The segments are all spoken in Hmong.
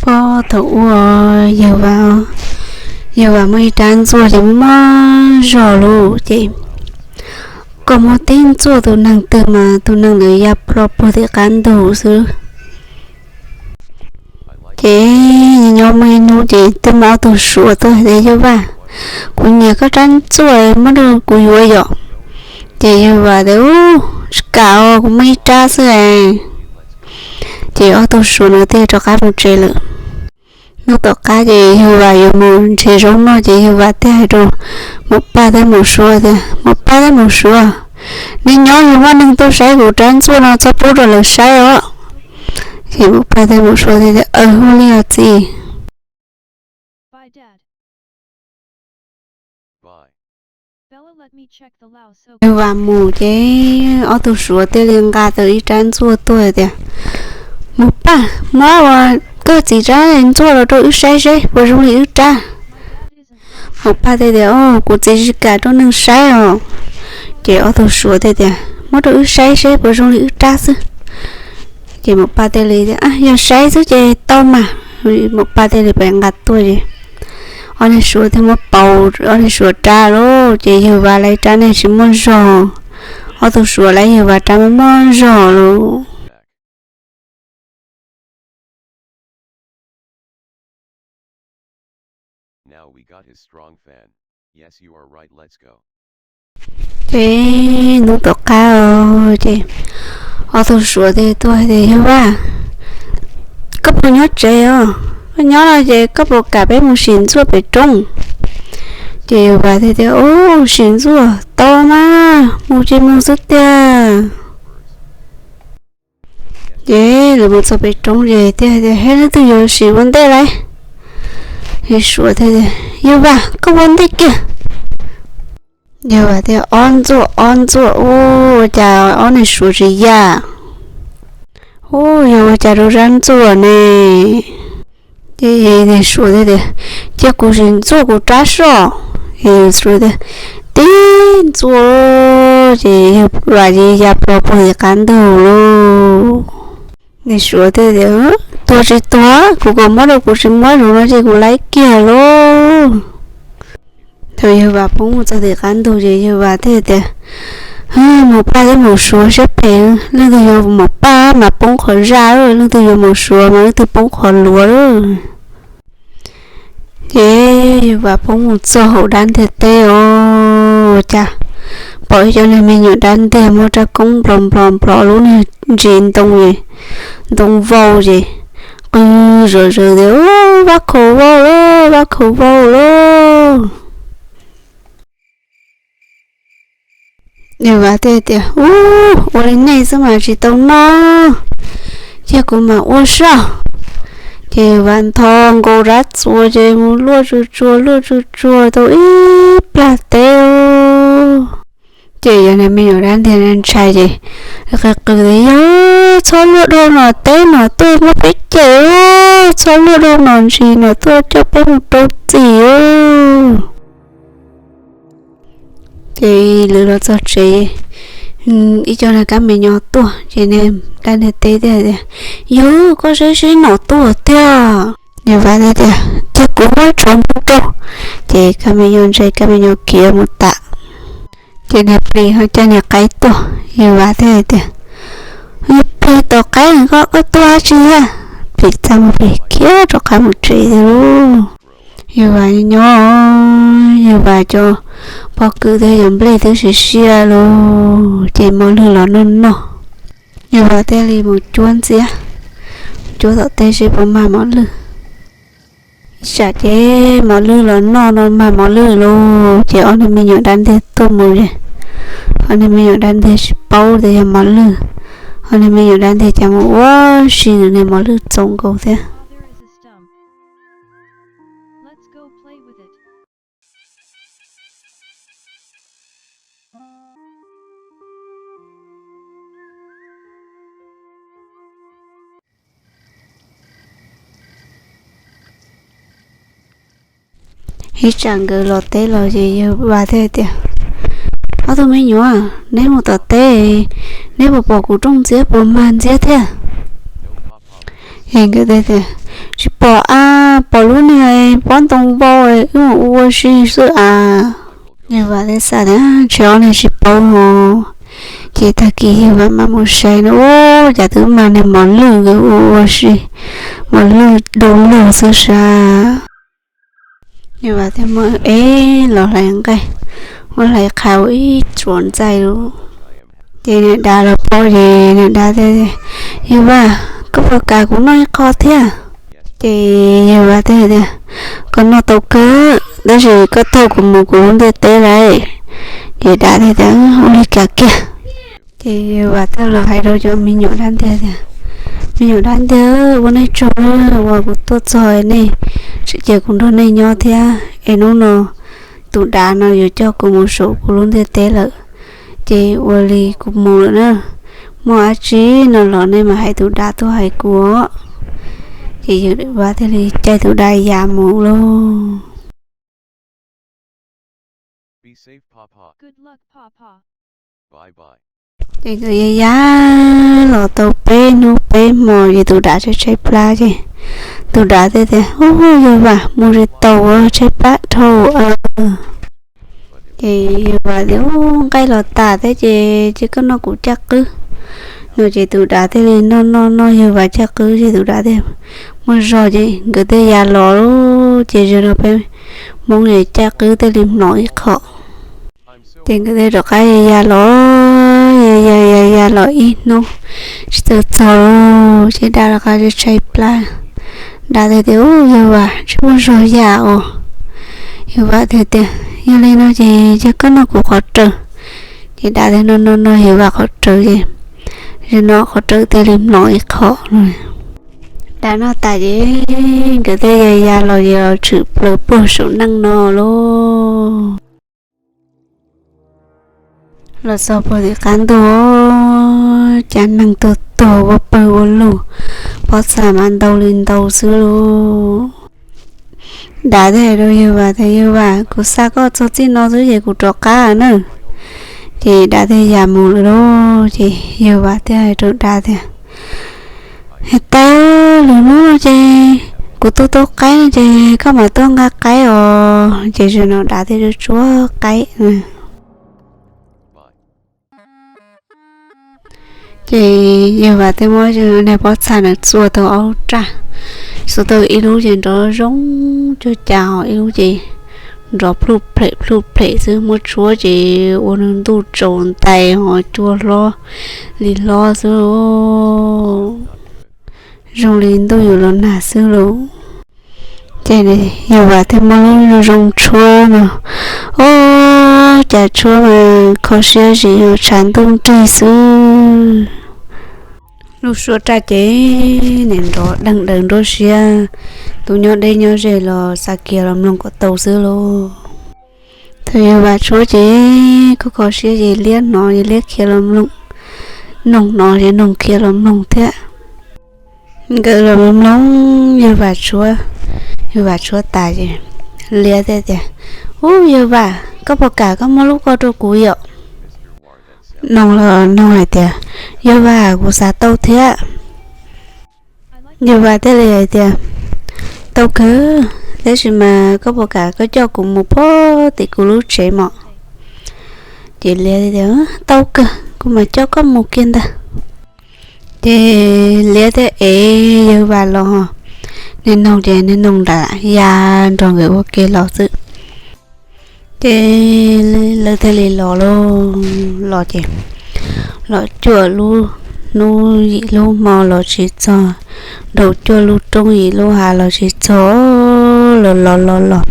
Puag thaum ub, yawg Vam, yawg Vam muaj ib rab ntxuaj ces muaj zog lawm ces koj muab tib ntxuaj tus neeg twg mas tus neeg ntawd ya plho puag tim qab ntug xwb. Ces nyob muaj ib hnub ces twb muaj ob tug Suav tuaj tias, Yawg Vam, kuv nyiam koj rab ntxuaj, muab rau kuv yuav yom. Ces yawg Vam tias, Ub, tsis kam os, kuv muaj ib rab xwb es. Ces ob tug Suav no thiaj rov qab mus tsev lawm. Hnub tom qab ces yawg Vam yuav mus nrhiav zaub noj ces yawg Vam thiaj hais rau Maum Paj thiab Maum Suav tias, Maum Paj thiab Maum Suav, nej nyob yog muaj neeg tuaj saib kuv rab ntxuaj no txhob pub rau lawv saib os. Ces Maum Paj thiab Maum Suav thiaj tias, Aws, ua li os txiv. Yawg Vam mus ces ob tug Suav thiaj li nqa tau ib rab ntxuaj tuaj tias, Maum Paj, muab koj txiv rab ntxuaj los rau wb saib seb puas zoo li wb rab. Maum Paj thiaj tias, Kuv txiv tsis kam rau neeg saib os. Ces ob tug Suav thiaj tias, Muab rau wb saib seb puas zoo li wb rab xwb. Ces Maum Paj thiaj li tias, Yog saib xwb ces tau mas. Maum Paj thiaj li pais nqa tuaj ces ob niag Suav thiaj muab pauv ob niag Suav rab lauj, ces yawg Vam lawv rab ne tsis muaj zog, ob tug Suav lawv yawg Vam rab muaj muaj zog lauj. Ces hnub tom qab ces ob tug Suav thiaj tuaj tias, Yawg Vam, koj puas nyob tsev os? Koj nyob no ces koj puas kam peb mus sim ntxuaj pem roob? Ces yawg Vam thiaj tias, Ub, sim ntxuaj tau mas, mus ces mus xwb tiag. Ces lawv mus txog pem roob ces thiaj tias, Eb, leej twg yuav sim ua ntej lauj? Niag Suav thiaj tias, Yawg Vam, koj ua ntej kiag. Yawg Vam tias, Ob ntxuaj, ob ntxuaj. Ua cas ob niag Suav tsis ya? Ub, yog ua cas rau rab ntxuaj ne? Ces niag Suav thiaj tias, Cia kuv sim ntxuaj kuv rab soj. Ces Suav tias, Tib ntxuaj, ces yawg Vam ya plho puag tim qab ntug lauj. Niag Suav thiaj tias, Tuag tsis tuag, kuv kom muab rau kuv tsis muab, zaum no ces kuv laib kiag lauj. Thaum yawg Vam poob mus txog tim qab ntug ces yawg Vam thiaj tias, Maum Paj thiab Maum Suav siab phem, leej twg yuav Maum Paj mas poob qhov zaj, leej twg yuav Maum Suav mas leej twg poob qhov luav. Ces yawg Vam poob mus txog hauv dab ntiag teb os, cas pom ib co niag me nyuam dab ntiag muaj rab koob nplov nplov nplov lub niag ntsis ntoo, ntoo vau ces qw zom zaws tias, Ub, Vaj Khaum Vau lauj, Vaj Khaum Vau lauj. Yawg Vam thiaj tias, Ub, ua li nej xwb mas tsis tau noj, cia kuv mam ua soj. Ces Vam ntho nkaus rab txuas ces mus luaj tsuj tsuag luaj tsuj tsuag tau ib plag teb. Ces yog niag me nyuam dab ntiag ntshai ces qw qw tias, Yog, txhob luaj dhau no, teb no tuaj muab peb cem, txhob luaj dhau no, ntsis no tuaj coj peb mus rau txim. Ces lawv los txog tsev, ib co niag kab me nyuam tuaj ces niag dab ntiag teb thiaj tias, Yog, koj saib seb nom tuaj tiag. Yawg Vam thiaj tias, Cia kuv muab tsov npu rau. Ces kab me nyuam ntshe kab me nyuam khiav mus tas. Ces niag plis ho coj niag qaib tuaj, yawg Vam thiaj tias, Niag plis tom qaib, koj tuaj dab tsi a? Plis txaj muag plis khiav rov qab mus tsev tiag lauj. Yawg Vam nyob, yawg Vam cov pob kws thiab yawg nplej twb siav siav lauj, ces mos lwj los noj noj. Yawg Vam thiaj li mus cuab ntxiab, cuab tom teb seb puas mag mos lwj. Ib tsam ces mos lwj los noj no mag mos lwj lauj, ces ob niag me nyuam dab ntiag tuaj mus ces ob niag me nyuam dab ntiag tsis paub tias yog mos lwj, ob niag me nyuam dab ntiag cas mus ua si ntawm niag mos lwj txaus nkaus thiab. Ib tsam nkawd los teb los ces yawg Vam thiaj tias, Ob tug me nyuam, neb mus tom teb, neb puas pom kuv rooj ntxiab puas mag ntxiab thiab? Es nkawd thiaj tias, Tsis pom a, pom lub niag pob ntoo vau, wb mus ua ua si xwb as. Yawg Vam thiaj xav tias ntshe ob niag tsis paub hos. Ces tag kis Yawg Vam mam mus saib no, ua cas twb mag niag mos lwj nkawd ua ua si, mos lwj du lug xwb sas. Yawg Vam thiaj muab ib los hlais nqaij, muab hlais qha ua ib tsuam ntxaij lawm. Ces niag dav los pom ces niag dav tias, Yawg Vam, koj puas kam kuv noj ib qho thiab? Ces Yawg Vam thiaj tias, Koj noj tau kawg, tab sis koj taug kuv mus kuv lub ntiaj teb lawm. Ces dav thiaj tias, Ua li kam kiag. Ces Yawg Vam thiaj los hais rau cov me nyuam dab ntiag tias, Me nyuam dab ntiag, ua nej tsaug uas kuv tuaj txog nej, tseem cia kuv nrog nej nyob thiab es hnub no tus dav no yuav coj kuv mus saum kuv lub ntiaj teb lawm. Ces ua li kuv mus lawm na, muaj dab tsi no los nej mam hais tus dav tuaj hais kuv os. Ces Yawg Vam thiaj li caij tus dav ya mus lauj. Ces nkawd ya ya los tau peb hnub peb hmo ces tus dav tshaib tshaib plab ces tus dav thiaj tias, Ub, Yawg Vam, mus tsis tau, tshaib plab dhau. Ces Yawg Vam tias, Ub, nqaij los tas thiab ces cia koj noj kuv caj qwb no. Ces tus dav thiaj li noj noj noj Yawg Vam caj qwb ces tus dav thiaj muaj zog ces nkawd thiaj ya los lauj. Ces zaum no peb Hmoob caj qwb thiaj li mlom ib qho. Ces nkawd thiaj rov qab ya ya los, ya ya ya ya los ib hnub tsis txawj txog lauj, ces dav rov qab tshaib plab. Dav thiaj tias, Ub, Yawg Vam, tsis muaj zog ya os. Yawg Vam thiaj tias, Yog li no ces cia koj noj kuv qhov rawv. Ces dav thiaj noj noj noj Yawg Vam qhov rawv ces zaum no qhov rawv thiaj li mlom ib qho. Dav noj tas ces nkawd thiaj ya ya los ces los tshwm plaws puag saum neej no lauj. Los txog puag tim qab ntuj, cas neeg tuag tuag ua pawg ua lug, pob txha mas ntau li ntau xwb lauj. Dav thiaj hais rau Yawg Vam tias, Yawg Vam, kuv xa koj txog txij no xwb ces kuv rov qab na. Ces dav thiaj ya mus lawm lauj. Ces Yawg Vam thiaj hais rau dav tias, Hais tias lwm hnub no ces kuv tuaj tau qaib no ces koj mam tuaj nqa qaib os. Ces zaum no dav thiaj tsuab qaib. Ces Yawg Vam thiaj muab niag pob txha ntawd txua tau ob lub raj, txua tau ib lub ces nrov zoo cuag cas, ho ib lub ces nrov plhuj phem plhuj phem xwb, muab tshuab ces ua nws ntuj tsaus ntais ho cua hlob li hlob xwb. Zoo li ntuj yuav los nag xwb lauj. Ces Yawg Vam thiaj muab lub zoo tshuab no, ob, cas tshuab mas kho siab zim ho tshav ntuj nrig xwb. Lub suab raj ces nim nrov deeg daws nruab siab, tus nyob deb nyob ze los xav kiag los mloog kom tau xwb lauj. Thaum Yawg Vam tshuab ces kho kho siab ces liab hnov ces liab khiav los mloog, noog hnov ces noog khiav los mloog thiab. Nkawd los mloog Yawg Vam tshuab, Yawg Vam tshuab tas ces liab thiaj tias, Ub, Yawg Vam, koj puas kam koj muab lub ko rau kuv yom? Noog los noog hais tias, Yawg Vam, kuv xav tau thiab. Yawg Vam thiaj li hais tias, Tau kawg, tab sis mas koj puas kam koj coj kuv mus puag tim kuv lub tsev mom? Ces liab tias, Tau kawg, kuv mam coj koj mus kiag ntag. Ces liab thiaj ev Yawg Vam los, niag noog ces niag noog nram ya nrog nkawd ua ke los xwb. Ces lawv thiaj li los lauj, los ces los cuaj lub hnub yim lub hmo los tsis txog, nraum cuaj lub roob yim lub hav los tsis txog, los los los los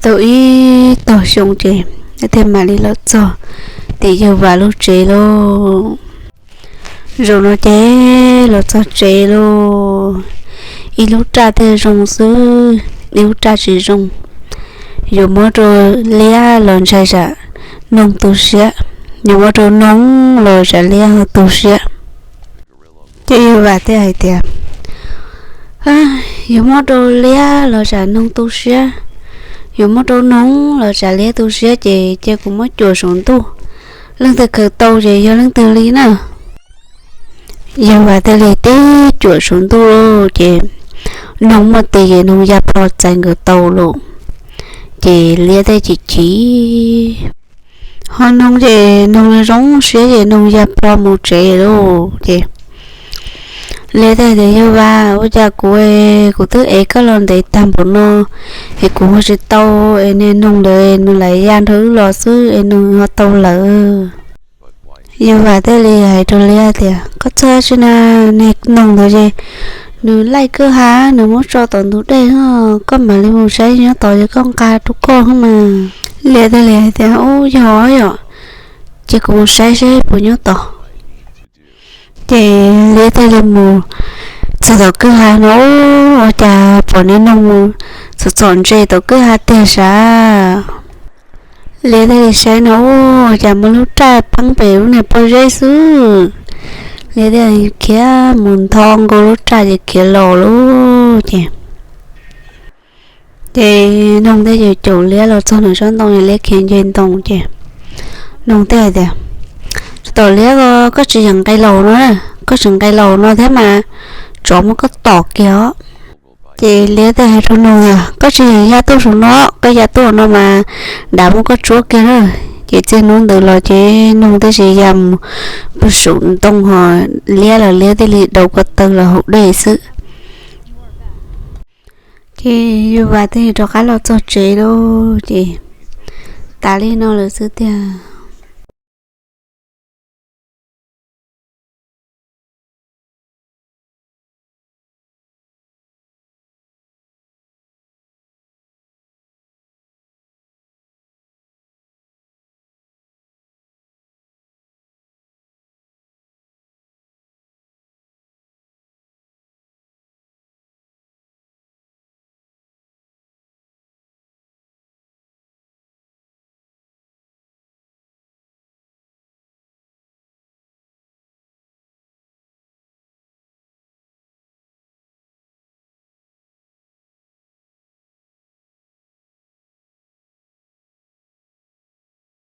tau ib tog xyoo ces thiaj mam li los txog tim Yawg Vam lub tsev lauj. Zaum no ces los txog tsev lauj, ib lub raj thiaj zoo xwb, ib lub raj tsis zoo. Yuav muab rau liab los ntshai tsam noog tu siab, yuav muab rau noog los tsam liab ho tu siab. Ces Yawg Vam thiaj hais tias, Yuav muab rau liab los tsam noog tu siab, yuav muab rau noog los tsam liab tu siab, ces cia kuv muab cuam saum ntuj, leej twg khaws tau ces yog leej twg li na. Yawg Vas thiaj li tib cuam saum ntuj lauj, ces noog muaj tis ces noog ya plho txais nkawd tau lauj. Ces liab thiaj chim chim, ho noog ces noog zoo siab ces noog ya plho mus tsev lauj. Ces liab thiaj tias, Yawg Vas, ua cas kuv, kuv twb ev koj los ntev tag npaum no es kuv ua tsis tau, es niag noog ntawd nws lam ya nrog wb los xwb es nws ho tau lawm. Yawg Vas thiaj li hais rau liab tias, Koj txhob txhawj na, niag noog ntawd ces nws laij kwj ha, nws muab tso tom ntug dej no, koj mam li mus saib nyob tod ces koj nqa rau koj mas. Liab thiaj li hais tias, Ub, yog yom, ces kuv mus saib seb puas nyob tod. Ces liab thiaj li mus txog tom kwj ha no, ua cas pom niag noog mus txom txom ntse tom kwj ha tiag sav. Liab thiaj li saib no, ua cas muaj lub raj pheeb pem lub niag pob zeb xwb. Liab thiaj khiav mus ntho nkaus lub raj ces khiav los lauj. Ces ces noog thiaj caum liab los txog nram tsob ntoo, liab khiav nce ntoo ces noog thiaj hais tias, Tsis tom liab, koj tsis yeem nqe laus no, koj tsis nqe laus no thiab mas tsov muab koj tom kiag os. Ces liab thiaj hais rau noog tias, Koj tsis yeem ya tuaj saum no, koj ya tuaj no mas dav muab koj tsuab kiag na. Ces txij hnub ntawd los ces noog thiaj tsis ya mus pw saum ntoo, ho liab los liab thiaj li dau ko taw los haus dej xwb. Ces Yawg Vas thiaj li rov qab los txog tsev lauj. Ces tas li no lawm xwb tiag.